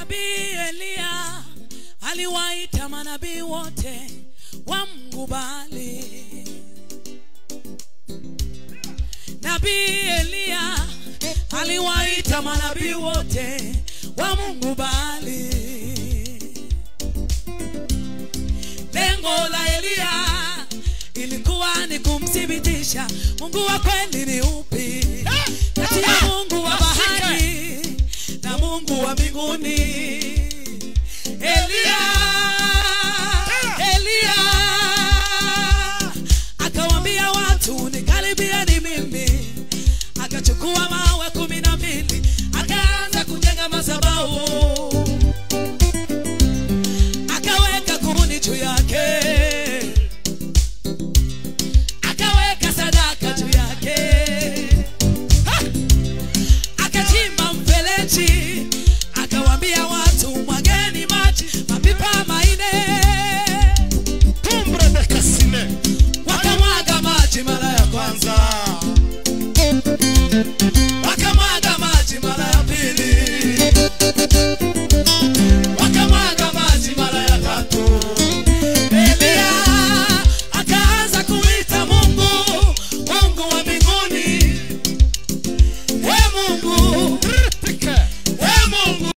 Nabii Elia aliwaita manabii wote wamkubali. Nabii Elia aliwaita manabii wote wamkubali. Lengo la Elia ilikuwa ni kumthibitisha Mungu wa kweli ni upi, kati ya Mungu wa bahari na Mungu wa mbinguni. Elia, Elia akawaambia watu, nikaribieni mimi. Akachukua mawe 12 akaanza kujenga madhabahu.